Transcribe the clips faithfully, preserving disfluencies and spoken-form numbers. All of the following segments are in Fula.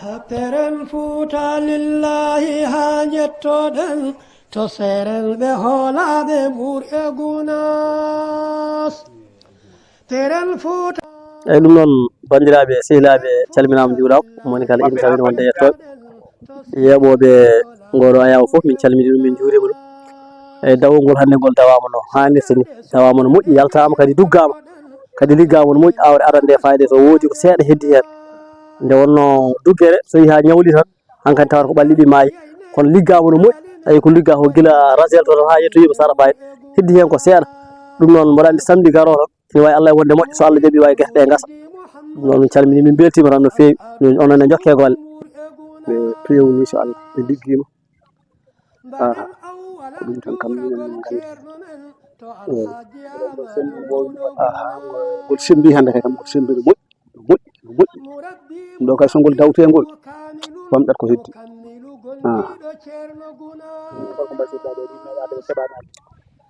Peren Fuuta lillahi haa njettoɗen to seerenɓe hoolaaɓe Mbuur e Gunaas. Peren Fuuta. Eyi, ɗum noon, banndiraaɓe, sehilaaɓe, calminaama, njuuraama. Moni kala ina sawino wonde yettooɓe, yeeɓooɓe ngoo ɗoo ayaawo fof, min calminii ɗum, min njuuriima ɗum. Eyi, dawol ngol hannde ngol dawaama no haanirta ni, dawaama no moƴƴi, yaltaama kadi, duggaama kadi, liggaama no moƴƴi. Aawre arande fayde so woodi ko seeɗa heddi heen. Nde wonnoo duggere, so yehii haa ñawli tan, hankadi tawata ko ɓalli ɗi maayi. Kono liggaama no moƴƴi, tawi ko liggaa ko gila Rasel to, haa yettoyiima Sara Faye, heddi heen ko seeɗa. Ɗum noon, mboɗo anndi samedi garoo tan, ina waawi Allah wonde moƴƴo, so Allah jaɓii, waawi gerte ɗe ngasa. Ɗum noon, min calminii, min mbeltiima tan no feewi. Min, onon ne njokkee golle. Ɓe pewni, so Allah, ɓe liggiima. Aha, ko ɗum tan kam minen min nganndi. Eey. Aha, ngol sembi hannde kay kam, ngol sembi no moƴƴi, no moƴƴi, no moƴƴi. Ɗum ɗo kay so ngol dawtee ngol, famɗat ko heddi. Ah.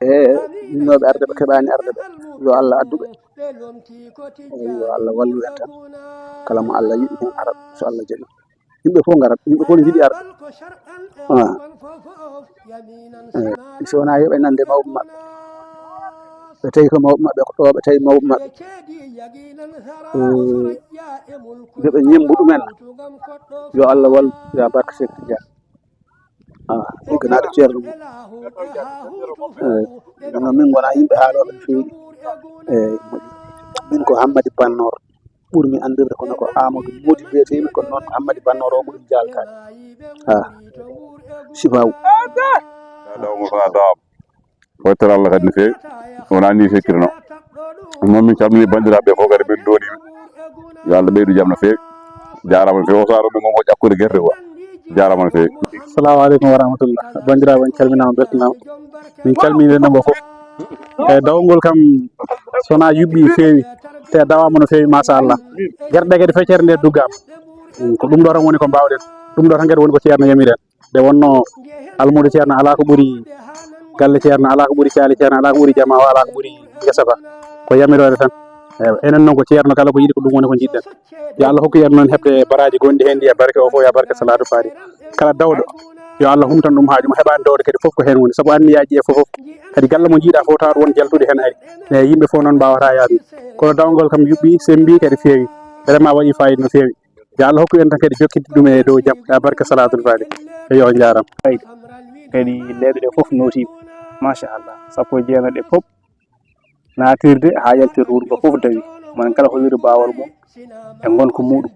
Eey, innooɓe arde ɓe keɓaani arde ɓe. Yo Allah addu ɓe. Eey, yo Allah wallu en tan. Kala mo Allah yiɗi heen arat, so Allah jaɓii. Yimɓe fof ngarat, yimɓe fof ne njiɗi arde. Ah. Eh, so wonaa yo ɓe nande mawɓe maɓɓe. Ɓe tawi ko mawɓe maɓɓe, ko ɗo ɓe tawi mawɓe maɓɓe. Eh, yo ɓe ñemmbu ɗumen. Yo Allah wallu, yo barke Seek Tijaan. Ah, igganaaɗo ceerno mum. Eh, no min ngonaa yimɓe haalooɓe no feewi. Eh, min ko Hammadi Bannoor. Ɓurmi anndirde kono ko Amadou Mody mbiyetee-mi, kono noon ko Hammadi Bannoor o ɓurmi jaaltaade. Ah, sifaawu. Daw mo faa daw am. Foytere Allah kadi no feewi. Wonaa ni feccirno. Noon min calminii banndiraaɓe ɓe fof kadi min ndoonii ɓe. Yo Allah ɓeydu jam no feewi. Jaaraama no feewi. O saaro ɓe ngon ko ƴakkude gerte quoi. Jaaraama no feewi. Assalamu aleykum wa rahmatullah. Banndiraaɓe, on calminaama, mbeltanaama. Min calminii renndo ngo fof. E dawol ngol kam, so wonaa yuɓɓi feewi, te dawaama no feewi, machallah. Gerte ɗe kadi feccere nde duggaama. Mm, ko ɗum ɗo tan woni ko mbaawɗen. Ɗum ɗo tan kadi woni ko ceerno yamiren. Nde wonnoo almuudo ceerno alaa ko ɓuri galle ceerno, alaa ko ɓuri caali ceerno, alaa ko ɓuri jamaa o, alaa ko ɓuri ngesa ba. Ko yamiroore tan. Eewa, enen noon ko ceerno kala ko yiɗi ko ɗum woni ko njiɗɗen. Yo Allah hokku en noon heɓde baraaji gonɗi heen ɗi e barke o fof, yo barke salatu faati. Kala dawɗo, yo Allah humtan ɗum haaju mum, heɓaani dawde kadi fof ko heen woni. Sabu anniyaaji e fof fof, kadi galle mo njiiɗaa fof tawata won jaltuɗo heen ari. E yimɓe fof noon mbaawata yaade. Kono dawgol kam yuɓɓi, sembi kadi feewi. Vraiment waɗi fayida no feewi. Yo Allah hokku en tan kadi jokkitde ɗum e dow jam, e barke salatul faati. Eyo, on njaaraama. Fayda. Kadi leyɗe ɗe fof nootiima. Machallah. Sappo e jeenayi ɗe fof. Naatirde haa yaltirde wuro ngo fof dawi. Mon kala holliri baawal mum e ngonka muɗum.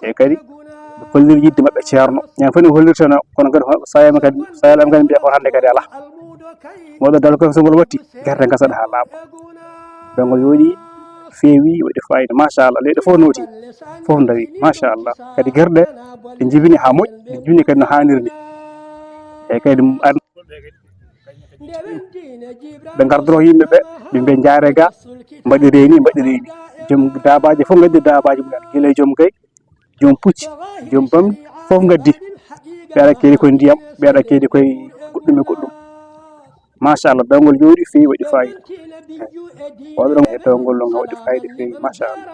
E kadi ɓe kolliri yiɗde maɓɓe ceerno. Ñande fof ne hollirteno, kono kadi so yami kadi, so yalama kadi mbiya ko hannde kadi alaa. Mawɗo dal ko so ngol watti, gerte ngasaɗa haa laaɓa. Ɓe ngol yooɗi feewi, waɗi fayida, machallah. Leyɗe fof nooti, fof dawi, machallah. Kadi gerte ɗe njibini haa moƴƴi, ɗe njibini kadi no haaniri ni. E kadi ar- Ɓe ngardoro yimɓe ɓe, ɓe mbiya njaare ga, mbaɗi reeni, mbaɗi reeni. Joom daabaaji fof ngaddi daabaaji mumen, gila e joom gay, joom pucci, joom bamɗi, fof ngaddi. Ɓe aɗa keedi koye ndiyam, ɓe aɗa keedi koye goɗɗum e goɗɗum. Machallah, dawgol jooɗi feewi, waɗi fayida. Wawɓe ɗon e dawgol ɗon waɗi fayida feewi, machallah.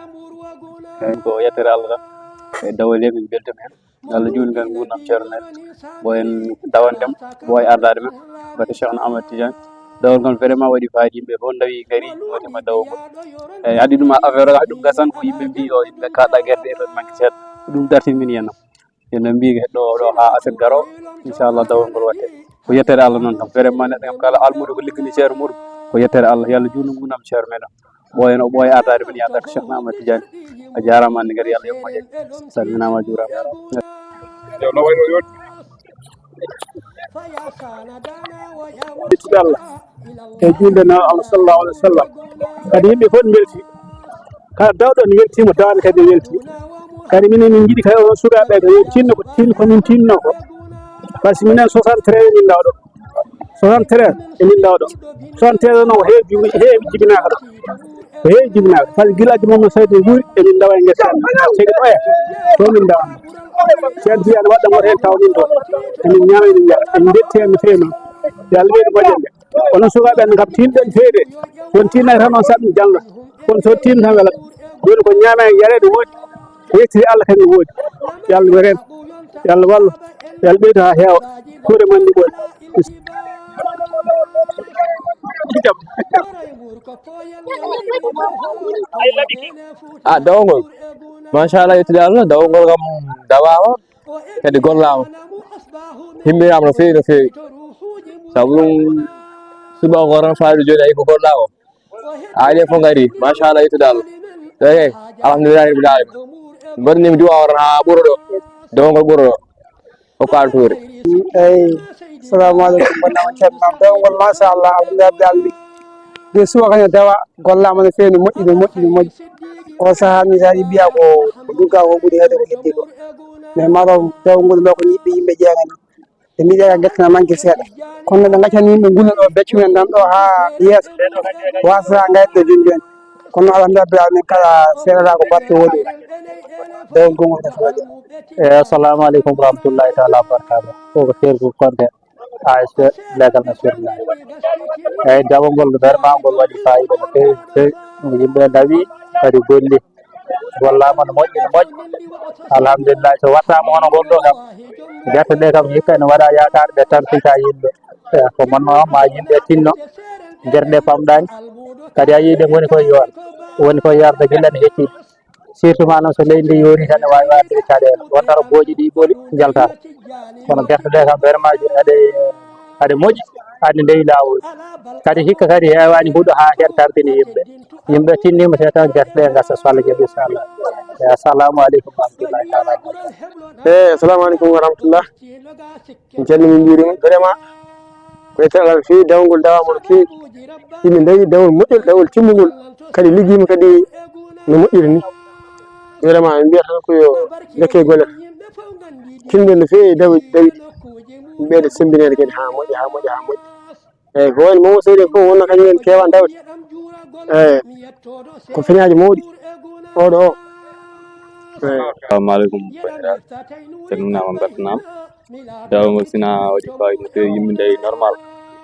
Eyi. Ko yettere Allah tan, e dawol he min beltima heen. Allah juutnu ngam nguurndam ceerno men. Mbo en dawan dem, mbo wawi ardaade men. Barke Cheikhna Ahmad Tidiane. Dawol ngol vraiment waɗi fayida, yimɓe fof ndawi ngari, mootima dawol ngol. Eyi, addi ɗum affaire o, ɗum gasan ko yimɓe mbi o, yimɓe kaɗɗa gerte e toon manque seeɗa. Ko ɗum dartin min yen. Yen no mbi ɗo, ɗo haa aset garo, inchallah dawol ngol watte. Ko yettere Allah noon kam. Vraiment neɗɗo kam kala almuudo ko liggani ceerno muɗum. Ko yettere Allah. Yo Allah juutnu nguurndam ceerno men o. Ɓooyen o ɓooya ardaade men, yaa barke Cheikhna Ahmad Tidiane. A jaaraama, anndi kadi, yo Allah yoɓ moƴƴere. Salminaama, a juuraama. Yo no wayno yo. Ittude Allah e juulde Nelaɗo Allah sallallahu alaihi wasallam. Kadi yimɓe fof mbelti. Kala dawɗo ne weltiima, dawane kadi ne welti. Kadi minen min njiɗi kadi onon sukaaɓe ɓe yo tinno ko tin-, ko min tinno ko. Par ce que minen soixante-treize min ndaw ɗo. Soixante-treize e min ndaw ɗo. Soixante-treize noon ko heewi jibi-, heewi jibinaaka ɗo. Ko heewi jibinaaka. Par ce que gila Addi Mamadou Saydou juuri e min ndawa e ngesa amen. Seydi Oya, ɗo min ndawa. Ceerno Tijaan waɗɗo ngoto heen taw min ɗo. E min ñaama e min njara. En mbetti heen no feewi noon. Yo Allah ɓeydu moƴƴere. Onon sukaaɓe men kam, tinɗen feere. So on tinnay tan on saɗi jannga. Kono so on tin tan welat. Jooni ko ñaama e yareede woodi. Ko yettiri Allah kadi no woodi. Yo Allah weren, yo Allah wallu, yo Allah ɓeydu haa heewa. Kuuɗe mon ɗi ɓooyi. A dawngol. Machallah, yettude Allah, dawngol kam dawaama, kadi gollaama. Himminaama no feewi, no feewi. Sabu ɗum, subaka ko tan fayda jooni, ayi ko gollaama. Aali fof ngari, machallah, yettude Allah. Eyi, alhamdulillahi rabbil alamin. Mbaɗnimi du'a o tan haa ɓuro ɗo. Dawngol ɓuro ɗo. Hokkaali tuure. Eyi, assalamu aleykum, banndiraaɓe, ceerno. Dawngol, machallah, alhamdulillahi rabbil alamin. Nde subaka ne dawa, gollaama no feewi, no moƴƴi, no moƴƴi, no moƴƴi. O sahaa mi tawi mbiya ko, ko dugga ko ɓuri heewde ko heddi ko. Mais maaro dawngol makko ni ɓe yimɓe jeegani. Ɓe mbiɗa gerte na manque seeɗa. Kono ɓe gaccani yimɓe ngullo ɗo beccu men tan ɗo haa yeeso. Wasa gayde ɗo joni joni. Kono alhamdulillah rabbil alamin kala seeɗa ko batte woodi. Dawngol ngol ko waɗi. Eyi, assalamu aleykum wa rahmatullahi taala wa barakatuh. Ko ko Sergou Konte. A S P Legal National. Eyi, dawngol ngol vraiment ngol waɗi fayida no feewi, no feewi. Ɗum yimɓe dawi, kadi golli. Gollaama no moƴƴi, no moƴƴi. Alhamdulillah, so wattaama hono ngol ɗo kam, gerte ɗe kam hikka ene waɗa yaakaare, ɗe tampita yimɓe. Eyi, ko mon noon ma yimɓe tinno, gerte ɗe pamɗaani. Kadi a yii ɗe ngoni koye yoor, woni koye yarde gila ne hecci. Surtout ma noon so leydi ndi yoori tan ne waawi waɗde caɗeele. Wonta robooji ɗi ɓoli njalta. Kono gerte ɗe kam vraiment jooni aɗe, aɗe moƴƴi, aɗe ndewi laawol. Kadi hikka kadi heewaani huɗo haa heen tardini yimɓe. Yimɓe tinniima te tan gerte ɗe ngasa so Allah jaɓi inchallah. Eyi, assalamu aleykum wa rahmatullahi taala wa barakatuh. Eyi, assalamu aleykum wa rahmatullah. En calminii, en njuuriima. Vraiment, ko yettere Allah no feewi, dawol ngol dawaama no feewi. Yimɓe ndawi dawol moƴƴol, dawol timmunol. Kadi liggiima kadi no moƴƴiri ni. Vraiment, min mbiyata tan ko yo ndokke golle. Tinno no feewi dawi, dawi. Ɓeyda semmbinaade kadi haa moƴƴa, haa moƴƴa, haa moƴƴa. Eyi, ko woni Mamadou Seydi fof wonno kañum en keewa dawde. Eyi, ko feñaaji mawɗi oɗo o. Eyi. Assalamu aleykum, banndiraaɓe. Calminaama, mbeltanaama. Dawol ngol sina waɗi fayida no feewi, yimɓe ndawi normal.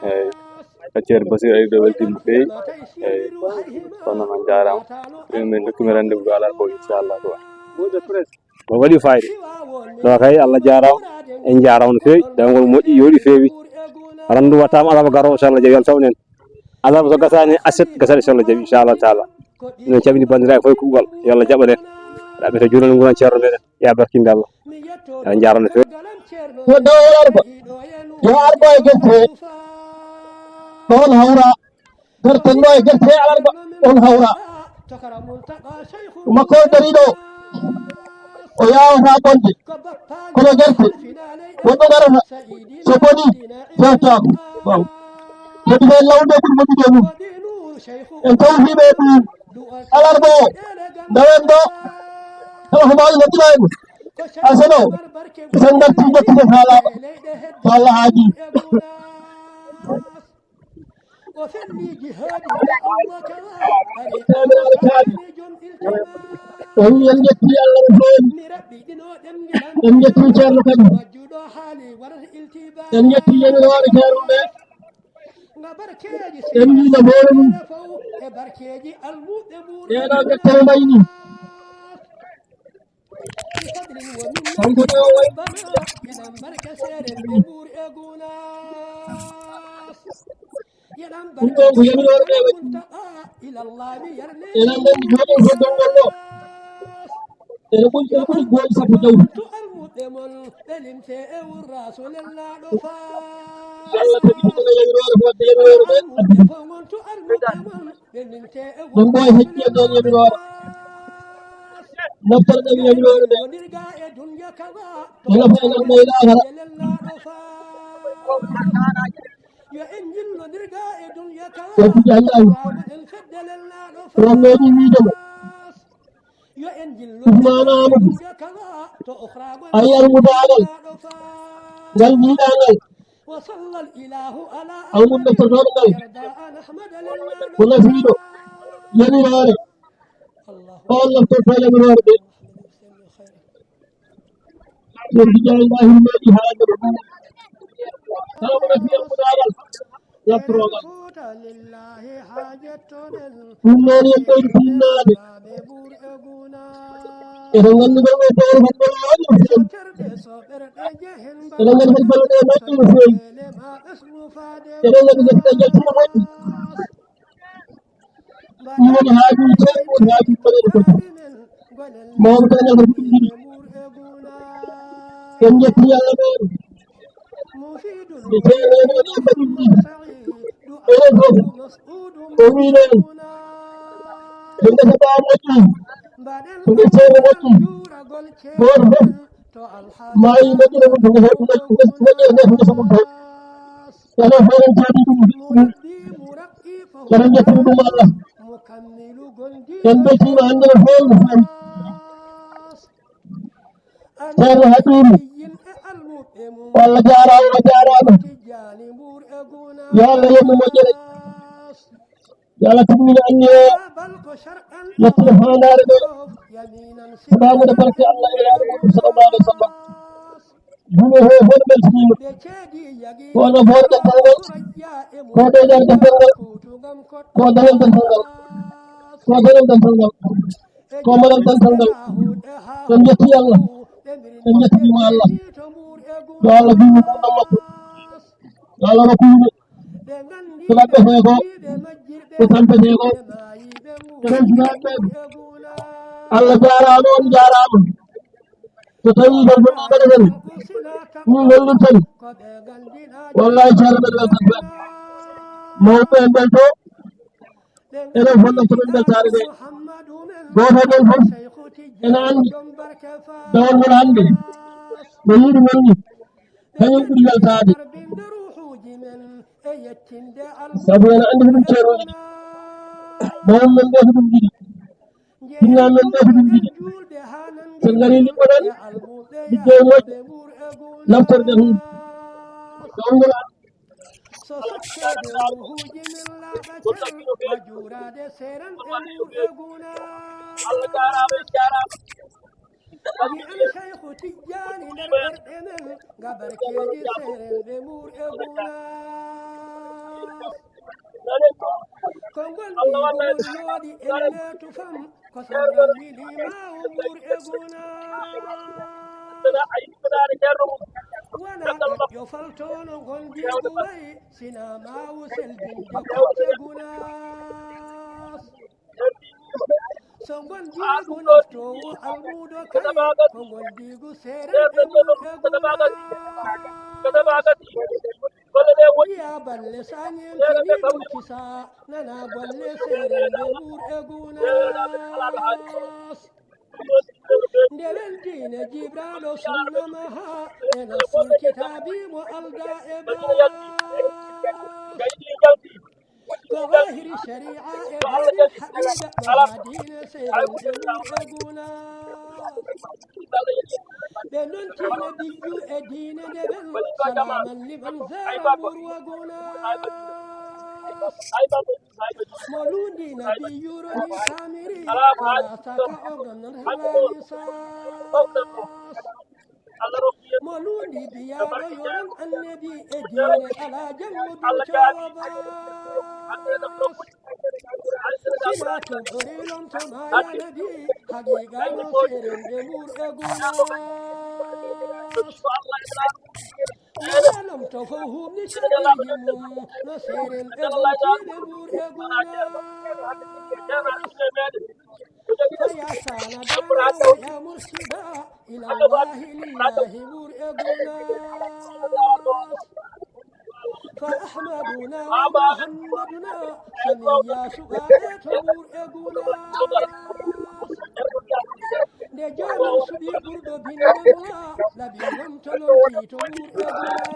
Eyi, accere Basir ari ɗo weltiima no feewi. Eyi, kono noon jaaraama. Min ndokkii mi rendez-vous alarba o, inchallah, quoi. Ko waɗi fayida. Ɗo kay, Allah jaaraama, en njaaraama no feewi. Dawol ngol moƴƴi, yooɗi, feewi. Rendu wattaama alarba garoowo, so Allah jaɓi, Allah tawnen. Alarba so gasaani, aset gasani, so Allah jaɓi, inchallah taala. Minen calmini banndiraaɓe fof e kuuɓal, yo Allah jaɓan en. Raɓɓe to juulande nguuran ceerno meɗen, ya barkinde Allah. En njaaraama no feewi. Ko daw alarba, yo arbo e gerte, ɗoon hawra. Garten ɗo e gerte alarba on hawra. Ko makko o dariɗo. O yawata bonde. Kono gerte. Woɗɗo garata. So boni, fewtaako. Waaw. Moƴƴi ɓe lawde ɓuri moƴƴude mum. En tawtiiɓe e ɗum. Alarba o. Ndawen ɗo. Kala ko mbaawi noddude en. Asano. Sen ngarti njokkide faalaama. Ko Allah haaji. O wi en njetti Allah no feewi. En njetti ceerno kadi. En njetti yamiroore ceerno ɓe. En mbiino hoore mum. Ɓeeɗo ɓe taw mbayni. Kanko ɗo wayi. Ɗum ɗo ko yamiroore ɓe waɗi. Enen nganndi hoɗen hoddongol ɗo. Ene ɓuri, ene ɓuri gooƴi sappo jawdi. Allah tagi ɗum ene yamiroore ko waɗde yamiroore ɓe addi ɗum. Ɗum ɗo e hecci e ɗon yamiroore. Naftorɗen yamiroore nde. Yo nafa en aduna e laakara. Ko fii Allah. Ko wonnooɗi wiide mo. Usmaana Aamadu. A yiyii almudaagal. Ngal mbiɗaa ngal. Almuɗo naftortooɗo ngal ko nafiiɗo yamiroore. On naftortoo yamiroore ɓe. Ko Tijjaani Ibraahiima Maadi haa Daba Buuɓe. Kala ko nafii almudaagal naftoroo ngal. Ɗum noon en ɓeydi tinnaade. Eɗen nganndi ngol ɗoo dowro ngol ɗoo waɗi no feewi. Eɗen nganndi kadi golle ɗee moƴƴi no feewi. Eɗen nganndi kadi ɗe njaltino moƴƴi. Ɗum woni haaju teeru, woni haaju mbaɗeede ko ɗum. Mawɓe ɓe njalta ko ɗum njiɗi. En njetti Yalla ɓeen. Nde teeru en waɗi e mbaɗi ɗum. Enen fof. O wiino en. Ko ngesa baa moƴƴi. Ko ngesa seeɗa moƴƴi. Gooto fof. Maayi moƴƴere mum ko ngesa moƴƴere nde ko ngesa mum taw. Enen fof en jaabi ɗum. Eɗen njettiri ɗum Allah. En mbeltiima hannde no feewi no feewi. Ceerno Habiibu, Allah jaaraama, a jaaraama. Yo Allah yoɓ mo moƴƴere. Yo Allah timmina anniya o. Yettude faandaare ɗe. Sababude barke Allah e Nulaaɗo sallallahu alaihi wasallam. Juuɗe he hoto ɓeltiniima. Ko onon hoore dental ngal. Ko ɓeydaare dental ngal. Ko dañal dental ngal. Ko dañal dental ngal. Ko maral dental ngal. En njetti Allah. En njettiima Allah. Yo Allah juutnu ɗum makko. Yo Allah rokku yimɓe. Ko ɗaɓɓetee ko. Ko tampetee ko. Ko rewtinaaɓe ɓe. Allah jaaraama, on jaaraama. So tawii tan ko ɗum mbaɗaten, ɗum wallirten, wallahi ceerno men weltan ɓe. Mawɓe en ɓen to, enen fof ɗon ko men weltaade ɓe. Gooto men fof ene anndi dawol mon hannde no yiɗi mon ni, kañum ɓuri weltaade. Sabu ene anndi ko ɗum ceerno yiɗi. Mawɓe men ɓe ko ɗum yiɗi. Jinnaɓe men ɓe ko ɗum njiɗi. So ngari liɓɓoɗen, liggey moƴƴo, naftorɗen hunde. Ɗowngol Allah. So sotteede ruuhuuji min laaɓatel, ma juuraade seeran e muur e gunaas. Wi en Seykhu Tijjaani nder ɓerɗe men, nga barkeeji seeran e muur e gunaas. Ko ngol ɗiɗo jooɗi en meetu fam, ko samran mini maawo muur e gunaas. Wona ƴoƴƴo faltoono ngol ndiigu wayi, sina maawo seldinde kotte gunaas. So ngol ndiigu noftoowo almuudo kay, ko ngol ndiigu seeran e muur e gunaas. Wiya balle sañi en tini ɗum kisa, nana golle seerenɓe muur e gunaas. Nde weldiine Jibraaɗo sunna maha, ena sirkitaabi mo alda e baas. Ko wahiri shari'a e baɗin haqiqa ɗo ha diine seerenɓe muur e gunaas. Ɓe nonti nabiyyu e diine nde ɓen, salaman liman zara muur wa gunaas. Mo lundi nabiyyu roni samiri, wala saka o ganan halali saas. Mo lundi biyaaɗo yonan annabi e diine ala jango ducoowo baas. Sina to ɓori lomto maaya nabi, haqiqa no seerenɓe muur e gunaas. Wala lomto fof huɓni sirɗiji mum, no seerenɓe lomtiiɓe muur e gunaas. Faya sana darawa ya mursida, ila Allahi lillahi muur e gunaas. Fa Ahmaduna wa Muhammaduna, samiya suɓaɓe to muur e gunaas. Nde joomin suɓi ɓurɗo binde mula, labi wonto lomti to muur e gunaas.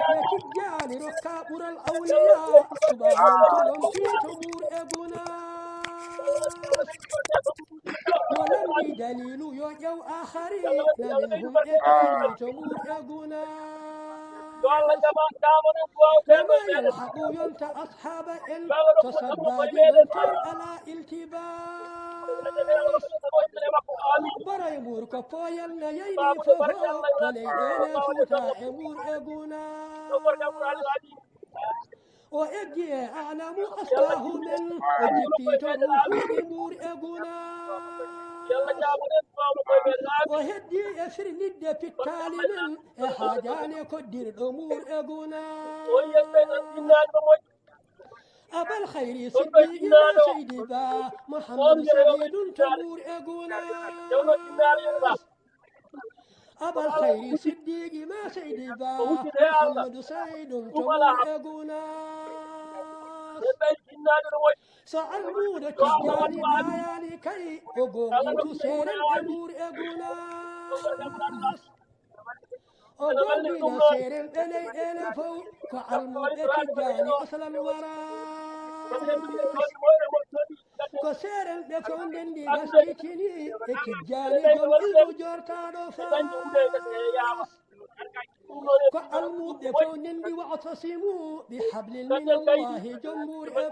Ɓe tijjaani rokka ɓural awliya, suɓa wonto lomti to muur e gunaas. Mo lamndi daliilu yo ƴeew aakhari, na min hum e tawni to muur e gunaas. Kama yalhaqu yonta ashaaba en, to sabbaaji non toon alaa iltibaas. Boroy muur ko pooyal na yayni fofo, to leyɗeele Fuuta e muur e gunaas. O eggi e Aalamu Astaahu men, o jippi to ruuhuuji Mbuur e Gunaas. O heddi e firlitde pittaali men e haajaane koddirɗo Mbuur e Gunaas. Abal Khayri Siddiqi ma Seydi Ba, Muhammadu Saidun to Mbuur e Gunaas. Abal Khayri Siddiqi ma Seydi Ba, Muhammadu Saidun to Mbuur e Gunaas. So almuudo Tijjaani ɗayaani kay, o goomutu seeren e Mbuur e Gunaas. O goonɗina seeren ɓe leyɗeele fow, ko almuɓe Tijjaani aslan wara. Ko seeren ɓe fow ndenndi gaskitini e Tijjaani joom ilmu jortaaɗo Faas. Ko almuɓe fow ndenndi wa'tasimu bi hablin min Allahi joom Mbuur e Faas.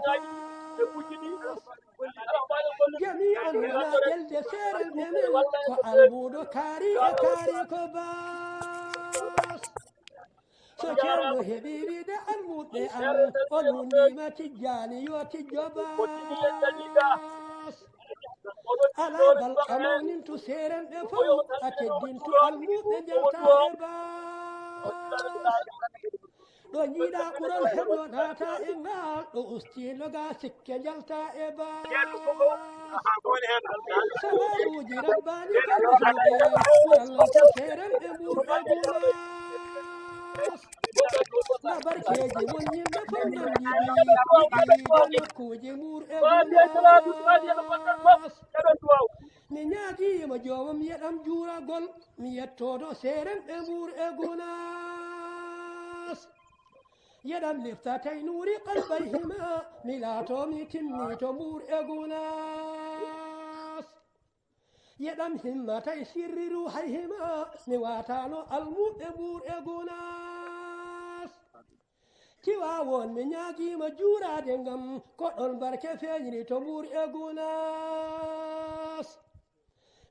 Jami'an wona ƴelde seeren e men, ko almuudo kaari e kaari ko baas. So ceerno heɓi wiide almuɓe am, o luundiima Tijjaani yo tijjo baas. Alaa bal a mawnintu seerenɓe fow, a teddintu almuɓe njalta e baas. Ɗo njiiɗa ɓurol heɓno naata e ngaal, ɗo ustiino ga sikke njalta e baas. Sababuuji rabbaani ko nofruɓe, ɓuralal ko seerenɓe Mbuur e Gunaas. Na barkeeji mon yimɓe fow nanndi ɗi, ɗiɗi nokkuuji Mbuur e Gunaas. Mi ñaagiima joomam yeɗam juuragol, mi yettoodo seerenɓe Mbuur e Gunaas. Yeɗam lifta tay nuuri qalbayhima, mi laato mi timmi to Mbuur e Gunaas. Yeɗam himma tay sirri ruuhayhima, mi waataano almuɓe Mbuur e Gunaas. Tiwaawoon mi ñaagiima juuraade ngam, ko ɗoon barke feeñri to Mbuur e Gunaas.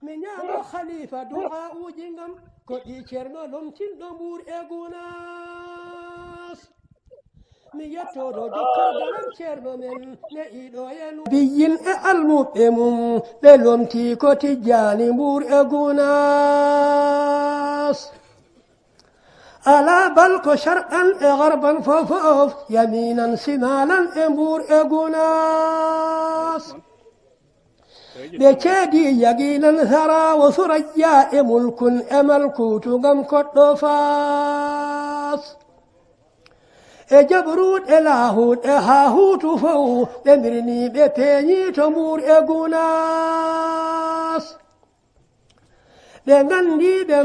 Mi ñaago khalifa du'aa'uuji ngam, ko ɗi ceerno lomtinɗo Mbuur e Gunaas. Mi yettoodo jokkorgal am ceerno men, ne iɗo e nu-, biyyin e almuɓɓe mum, ɓe lomti ko Tijjaani Mbuur e Gunaas. Alaa bal ko sharqan e gharban fofof, yaminan simalan e Mbuur e Gunaas. Ɓe ceedi yaqinan sara wo surayya e mulkun e malkuutu ngam koɗɗo Faas. E jaɓruut e laahuut e haahuutu fow, ɓe mbirni ɓe peeñi to Mbuur e Gunaas. Ɓe nganndi ɓe